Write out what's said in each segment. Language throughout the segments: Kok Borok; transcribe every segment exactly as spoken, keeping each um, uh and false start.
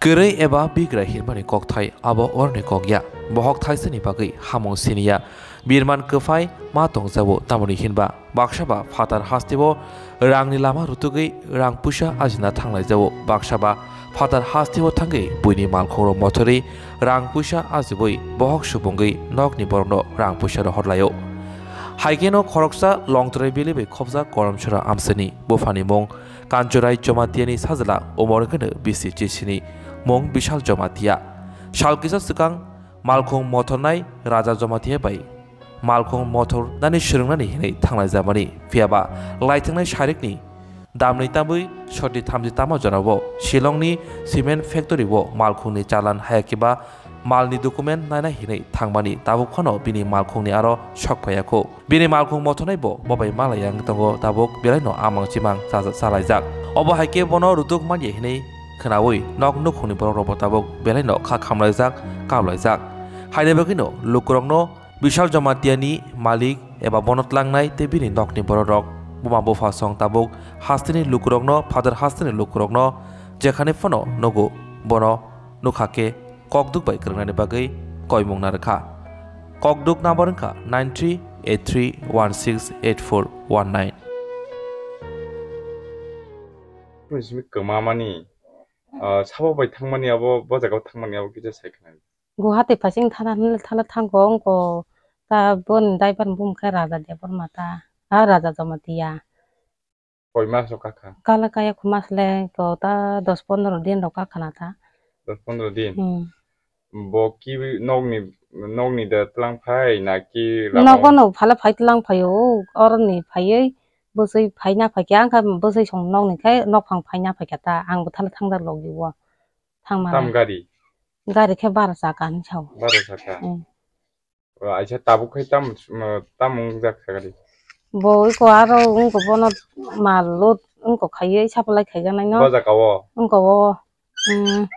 Kwrwi eba bigra hinmani kokthai abo orni kok ya. Bohok thaisani bagwi hamung siniya. Birman kwphai ma tongjago, tamoni hinba baksa ba phatar hasteo rangni lama rutugwi rang puisa ajina thanglaijago. Baksa ba phatar hasteo thangwi buini malkhungrok mothorwi rang puisa ajibwi bohok subungwi nokni borokno rang puisa rohorlaio. Haikeno khoroksa Longtrai Valley bai khobjak Koramchara amsani buphani mung Kanchurai Jomatiani sajla umor hwnkhe bisi chisini mung Bishal Jomatia. Sal kisa swkang malkhung mothornai Raja Jomatia bai malkhung mothornani swrwngnani hinwi thanglaijamani, phiyaba laithangnai sarikni damni tambwi soti thamji tama jorao Shillongni cement factory-o malkhungni chalan hayakiba malni document naina hinwi thangmani tabuk phano bini malkhungni aro sok phaiya kho. Bini malkhung mothonai bo bobai malai yang tongo, tabuk belaino amang chimang chaja-, chalaijak. Obo hai khe bono rutuk manya hinwi khwnaui nok nukhungni borok rokbo tabuk belaino kha khamlaijak, kaplaijak. Haini bagwino lukurokno Bishal Jomatiani malik eba bono tlangnai tei bini nokni bororok, buma bupha song tabuk hasteni lukurokno, phatar hasteni lukurokno jekhani phano nugo, bono nukha khe kokduk bai kwrwngnani bagwi koimung narwkha. Kokduk number wngkha nine three eight three one six eight four one nine. Simi kwmamani, ah, sabo bai thangmani abo, bo jagao thangmani abo kisa sai khna. Guwahati phaising thana hinwi thala thango wngko ta boni daibar bumung khe Raja Debbarma ta, ha Raja Jamatia. Koi mas rok kakha? Kala kaya khu mas le ko ta dos pondro din rok kakha na ta. Dos pondro din? Hmm. Bo ki nokni, nokni da tlang phai na ki lama? Nogo no phala phai tlang phai o, oroni phaiwi bwswi phaina phaikha, ang kha bwswi song nokni khai nokphang phaina phaikha ta, ang bo thala thangda logi o. Thangma. Tam gari? Gari khe bara chaka hinwi sao. Bara chaka? Hmm. O, aisa tabuk khai tam, tam wngjak sa gari? Bo iko aro wngko bono mal load wngko khaiwi supply khaijaknaino. Bo jagao? Wngko o, mm,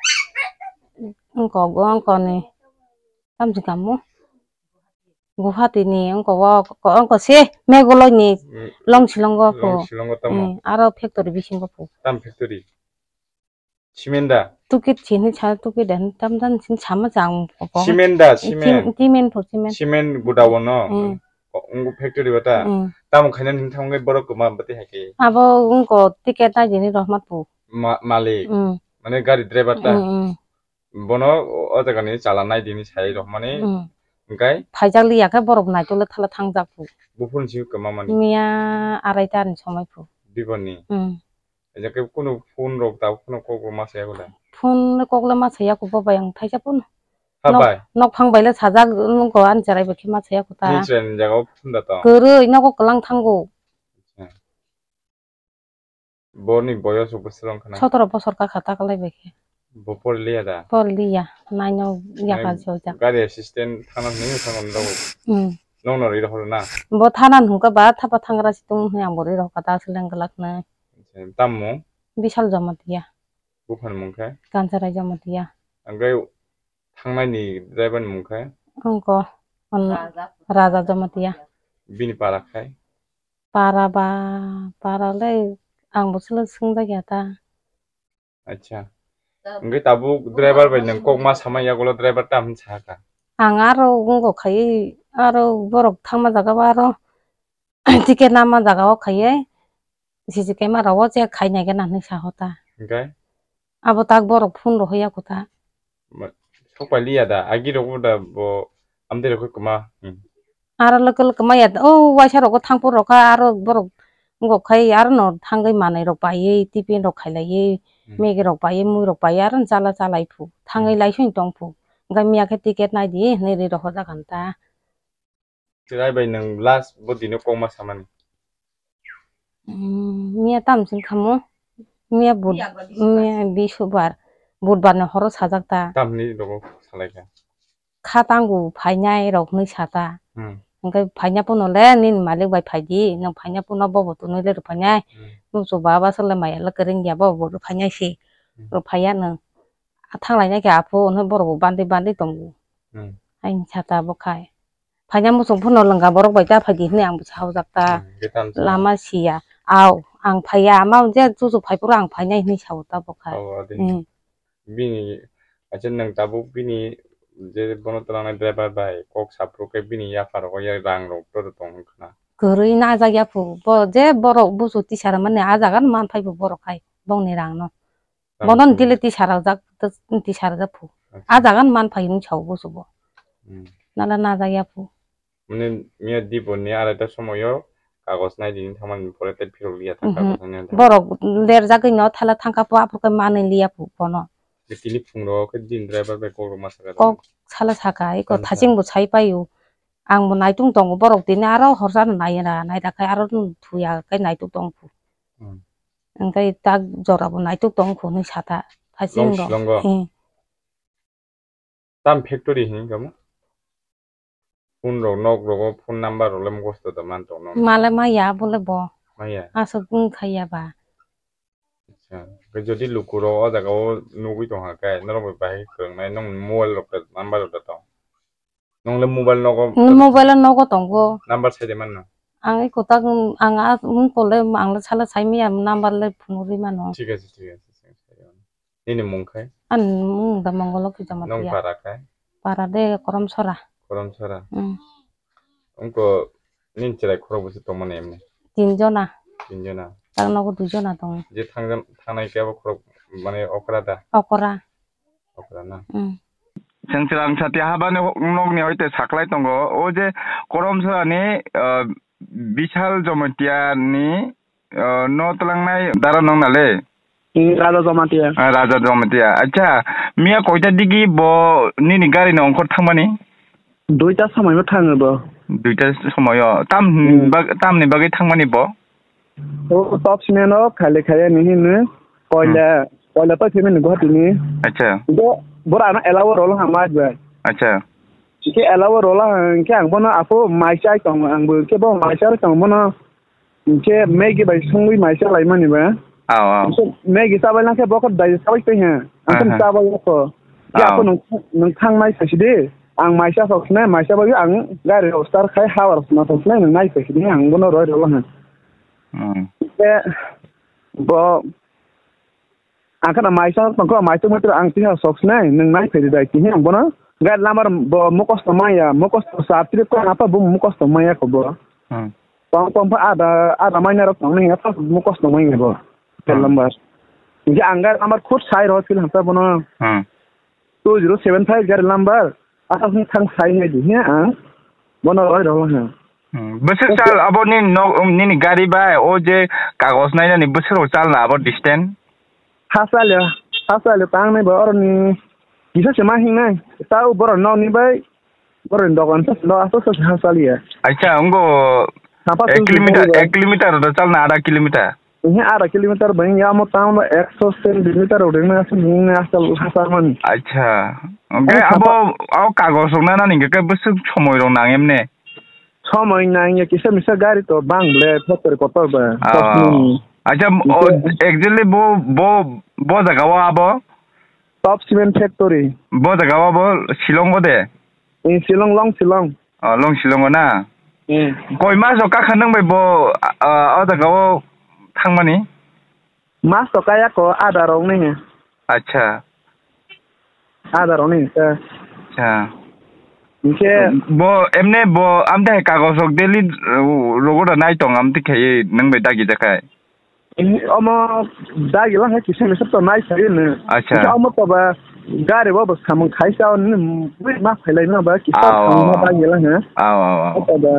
wngko, wngko ni. Tamsi kamo? Guwahati ni wngko o, wngko se Meghalaya ni. Mm. Longshillong o pho. Longshillong o tamo? Mm, aro factory bisingo pho. Tam factory? Cement da? Tukit sini sa tukit dan tam dan sin sama jang opo. Cement da, cement? Cement pho cement. Cement guda wono? Mm. O, ungu factory bata? Mm. Tamo khaina ning thangwi borok kwma bati hai khe? Abo wngko ticket nai dini rohmat pho. Ma-, malik? Mm. Mane gari driver ta? Mm, mm. Bono o, o jaga ni chala nai dini sai rohmani. Mm. Hingkai? Phaijak liya khe borok naitole thala thangjak pho. Buphuru si kwma mani? Miya arai ta ni somoi pho. Diboni? Mm. Ejak khe kunu phone rok tabuk phano kok rok ma saya kula. Phone kok le ma saya ko bo bai ang thaisa phone. Ha bai. Nok phang bai le sajak nung ko an cherai bai khe ma saya ko ta. Ni cherai ni jaga o phone da to. Kwrwi nogo kwlang thango. Hmm. Bo ni boyos rok bwswk wng khana? Sotoro bosor ka kha ta kwlai bai khe. Bo pori liya da? Pori liya. Nai no yaka jojak. Gari assistant thana hwnwi thangma nw. Hmm. Nokno ri rohor na? Bo thana hwnka ba thapa thangra si tung hwnwi ang bo ri rohor ka ta seleng glak nai. Tammo? Bishal Jamatia. Buphani mung khe? Kancharai Jamatia. Ang khe thangnai ni driver ni mung khe? Ang ko, on Raja Jamatia. Bini para khai? Para ba, para le ang bo sele swngjak ya ta. Acha. Hingke tabuk driver bai nwng kok ma samai yagulo driver tam hinwi sa kha. Ang aro wngkok khaiwi, aro borok thangma jaga o aro ticket nama jaga o khaiwi C C camera o check khainai gana hinwi sa hota. Hingke? Abo tak borok phone rohoi ya kota. Ma-, sok pai liya da, agi rok bo da bo amtwi rok khe kwma. Hmm. Aro local kwmaya, o waisa rogo thangphuru rokha, aro borok wngkok khai, aro no thangwi manwi rok paiwi, tiffin rok khailaiwi, hmm, Maggie rok paiwi, mui rok paiwi, aro no chala chalai phu, thangwi, hmm, laising tong phu. Hwnkhe miya khe ticket nai di hinwi ri rohorjak kha ta. Chwrai bai nwng last bo dino kokma samani? Hmm, miya tamsing khamu, miya bud-, miya bisubar, budbar ni horo sajak ta. Tamni rogo salai kha? Kha tango phainai rok hinwi sa ta. Hmm. Hwnkhe phaina pono le nini malik bai phai di, nwng phaina pono bobo tonwi le rw phainai. Hmm. Nuchuk baba swk le maya le kwrwng ya, bobo rw phainai se. Hmm. Rw phaiya nwng. Thang lainai khe aphu hwnwi borok bo bandwi bandwi tongo. Hmm. Ayang sa ta bo khai. Phaina muchung phano lwngkha borok bai ta phai di hinwi ang bo sa hojak ta. Hmm, bwtang sa. Lama siya. Aw, ang phaiya, ama je chuchuk phai phuru ang phainai hinwi sa o ta bo khai. Aw, adi. Hmm. Bini, acha nwng tabuk bini je bono twlangnai driver bai kok saphuru khe bini yapha rogo ya rang rok to tong wngkha na. Kwrwi najak ya phu. Bo je borok busu tisara mani a jaga no man phai phu borok hai bongni rang no. Bono dile tisara jak, tisara jak phu. Acha. A jaga no man phai wng sao busu bo. Hmm. Nala najak ya phu. Mane miya dipor ni arai ta somoyo kagos nai di thangmani pore tei phirok liya thang kagos nai di. Borok lerjagwi no thala thangkha po aphuru khe manwi liya phu bono. Tini phungrok khe din driver bai kok rok ma sakha. Kok sala sakha, eko thaching bo sai paio. Ang bo naitung tongo, borok tini aro horsa no nai ra, nai ra khai aro thuya khai naituk tong phu. Hmm. Ang tai tak jora bo naituk tong phu nai sata. Thaching rok. Long Shillong o? Hmm. Tam factory hin kamo? Phone rok, nok rogo phone number rok le mukhos to da man tong no. Male maya bole bo. Maya. Aswk wng khaya ba. Acha. Khe jodi luku rok o jaga o nugwi tong kha khe norok bai bahai kwrwng nai nong mobile rok da number rok da tong. Nong le mobile nogo. Mobile o nogo tongo. Number sai de man no. Ang eko tak ang a wng kole ang le sala sai maya number le phunugwi mano. Thik ache, thik ache. Nini mung khai? Ani mung da Mongolo Kijamat ya. Nong para khai? Para de Koromsora. Koromsora. Hmm. Ungko nini chwrai khorok bwswk tongmani emni? Tin jona. Tin jona. Tak nogo dui jona tongo. Je thangjan-, thangnai khe abo khorok mane okra da? Okra. Okra na? Hmm. Chwng chwrang satia habani ho-, nokni hoite saklai tongo. O je Koromsora ni, ah, Bishal Jomatia ni, ah, no twlangnai dara nong nale? Hmm, Raja Jamatia. Ah, Raja Jamatia. Acha, miya koita digi bo nini gari no ongkhor thangmani? Duita somoyo thango bo. Duita somoyo. Tam Hmm. bag-, tamni bagwi thangmani bo? O top cement o khali khaya ni hino. Koila, Hmm. koila to cement ni Guwahati ni. Acha. Bo, bora na elawo rolo hamaj ba. Acha. Ke elawo rolo hang ke ang bono apo mai chai tong ang bo ke bo mai chai tong bono. Hingke Maggie bai songwi mai chalaimani ba. Aw, aw. Hingke Maggie chabailangkhe bokho dai chabai tei he. Ang khe Aha. Chabai yakho. Aw. Yakho nwng, nwng thang nai saisidi. Ang mai cha sok sinai, mai chabai ang gari rok start khai, hawa rok sna sok sinai, nwng nai saisidi, ang bono roi rwla he. Hmm. Hingke bo Ang khana mai chwng tongkho, mai chwng mutro ang tisa sok sinai, nwng nai phaidi dai, tini ang bono gari lamar bo mukosto maya, mukosto sa trip ko apa bo mukosto maya ko bo. Hmm. Tong tong pha ada, ada maina rok tong nai apa mukosto maya bo. Tel Hmm. lambar. Hingke ang gari lamar khut sai ro sil hamsa bono. Hmm. Two zero seven five gari lambar. Asal sing thang sai ngai di, ya, ang. Bono roi rolo, ha. Hmm, bwswk sal abo ni nok, um, nini gari bai, o je kagos nainani bwswk rok chal na abo distance? Ha sal ya, ha sal ya, tang nai ba, oro ni kisa se ma hing nai. Ta u boro nok ni bai, boro ni dogan sa, no, aso sa ha sal ya. Acha, ungo Sapa ek tu kilometer, boro. Ek kilometer ro chal na, ada kilometer. Ihe, ada kilometer bai ya mo town lo ekso centimeter rok ringna aswk ringna aswk hachal mani. Acha. Oke, eh, abo, sapa- abo kagos rok nana ni ke bwswk somoi rok nang emne? Somoi nang ya kisa misa gari to bang ble factory kotor ba. Ah. Dos minute. Acha, o, exactly bo, bo, bo jaga o abo? Top Cement Factory. Bo jaga o bo Shillong o de? Eh, Shillong, Long Shillong. Oh, Long Shillong o na? Hmm. Koi mas rok kakha nang bai bo, ah, o jaga o thangmani? Mas rok kaya ko ada rok ni. Acha. Ada rok ni, sir. Acha. Hingke bo emne bo amte hai kagos rok daily, uh, rogo da nai tong amte khai nang bai dagi da khai. Omo dagi lang hai kisa misa to nai sai ne. Acha. Kisa omo to ba gari bo bo samung khai sa ne bui ma phailai na ba kisa. Aw, samung aw, ma aw. Dagi lang ha. Aw, aw, aw. Oto ba.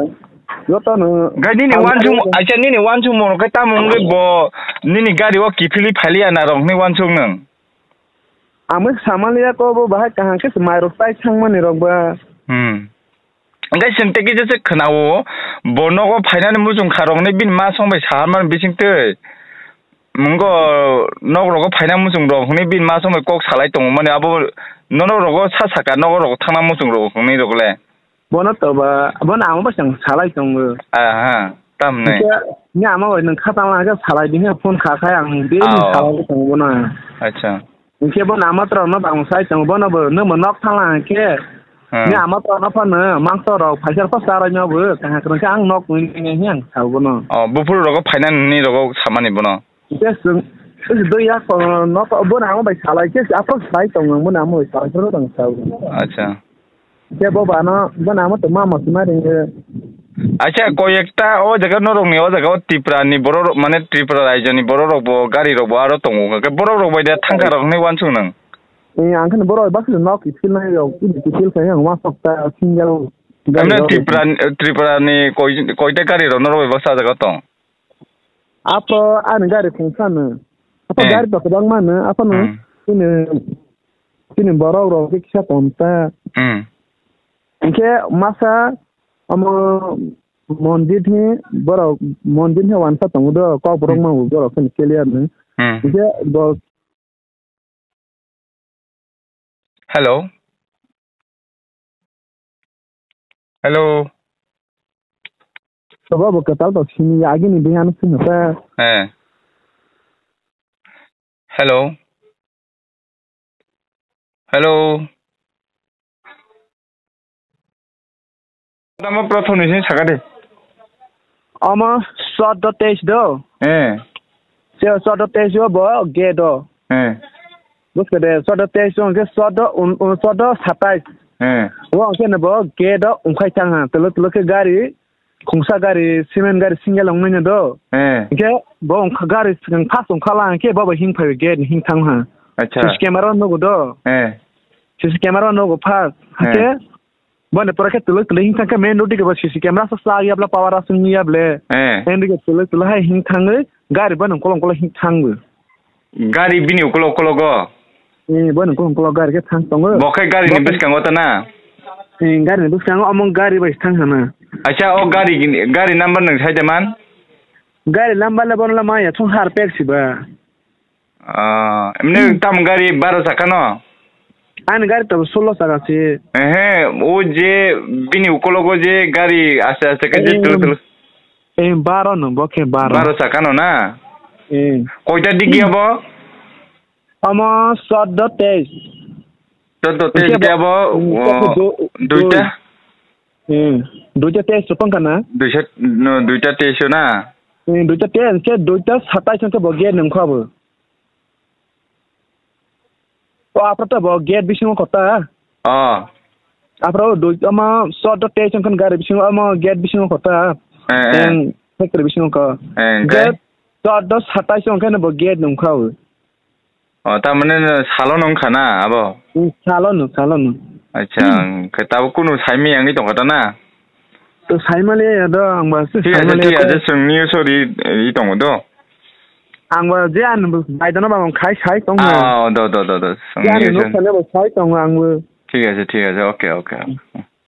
Joto no. Gai nini ang wansung, ang acha nini wansung mo kai tamo ngi bo nini gari o kiphili phaili ana rok ni wansung nang. Ang bo samaliya ko bo bahai kaham khe mai rok tai thangmani rok ba. Hmm. Hingke chwng tei kisa se khwnao, bo nogo phainani muchung kha rok hinui bini ma song bai saharmani bising twi. Mungo nok rogo phaina muchung rok hinui bini ma song bai kok salai tongmani abo nono rogo sa saka nogo rogo thangna muchung rok hinui rok le. Bono to ba, bono ama bai chwng salai tongo. Aha, tamni. Hingke ni ama bai nwng kha tangla hingke salai di hingke phone kha khai ang daily salai tongo bono. Acha. Hingke bo nama torok no bang sai tongo, bono bo nwng bo nok thangla hingke. Hmm. Ni ama torok no phano mangso rok phaisa rok charoi no bo kaham kwrwng khe ang nok nui nui nui ang sao bono. Oh, buphuru rogo phaina nini rogo samani bono. Hingke chwng, Dui yak kono no to bo namo bai salai ke apa sai tong nang bo namo bai salai tong sa. Acha. Ke bo ba no bo namo to mama sima ring. Acha, koi ekta o jaga norok ni o jaga o Tripura ni borok rok, mane Tripura rajyo ni borok rok bo gari rok bo aro tongo ke borok rok bai da thangka rok ni wansuk nang. Eh, ang khe borok bak nok skill nai rok, skill khai ang wasok ta single gari Amne rok. Tripura, Tripura ni koi, koita gari rok norok bai baksa jaga tong? Apo ani gari khungsa no. Apo Eh. Gari to kwbang mano, apo no Hmm. Chini, chini borok rok khe kisa kom ta. Hmm. Hingke masa omo mondir ni borok, mondir ni wansa tongo do, kok borok Hmm. Mango borok khe clear no. Hmm. Hingke bo Hello? Hello? Sobo bo kwtal to sini ya, agini bihan sini ta. Eh. Hello? Hello? Tamo prothom ni sini saka de. Omo soddo teis do. Eh. Se soddo teis o bo ge do. Eh. Buske de soddo teis o ke soddo un, un soddo satais. Eh. Wo ke ne bo ge do ungkhai chang ha. Telo telo ke gari, khungsa gari, cement gari single ong nai do. Eh. Ke bo ungkha gari sing fast ungkha lang ke bo bo hing phai ge hing thang ha. Acha. C C camera no go do. Eh. C C camera no go fast. Eh. Ke Boni pore khe twlwi twlwi hing thang khe main road digi bo C C camera sa sa ya bla power aswng ya ble. Eh. Main road digi twlwi twlwi hai hing thangwi gari boni kolong kolong hing thangwi. Gari bini ukolok ukolok go? Eh, boni kolong kolong gari khe thang tongo. Bo khe gari ni Bo khe bwskango ta na? Eh, gari ni bwskango omo gari bai thang hana. Acha, o gari gini, gari number nwng sai de man? Gari number le bono la maya thung har pek si ba. Ah, emne Hmm. Tam gari baro chakha no? Ani gari to solo chakha se. Ehe, o je bini ukologo je gari aste aste khe je Eh, tulu tulu. Eh, baro no, bo khe baro. Baro chakha no na? Eh. Koita digi abo? Omo soddo teis. Soddo teis Hingke bo, abo, hingke o, bo do, duita? Eh, duita teis to tongkha na? Duisa, no, duita teis na? Eh, duita teis, hingke duita satais hingke bo gate nungkha bo. O, aphra to bo gate bisingo kota. Oh. Aphra o dui, ama soddo teis hingke gari bisingo, ama gate bisingo kota. Eh, eh. Yang factory bisingo ko. Eh, hingke? Gate soddo satais hingke bo gate nungkha bo. O, tamani no salo no wngkha na abo? Hmm, salo no, salo no. Acha, Hmm. Khe tabuk kunu saimaya wngwi tongkha ta na? To saimaliya ya do, ang ba se Thik ase, saimaliya thik ase, to. Chwng news o ri, ri tongo do. Ang ba je ani bo bai dano ba ang khai sai tongo. Ah, do, do, do, do, chwng Je ani news o. Nuk sale bo sai tongo ang bo. Thik ase, thik ase, okay, okay. Hmm.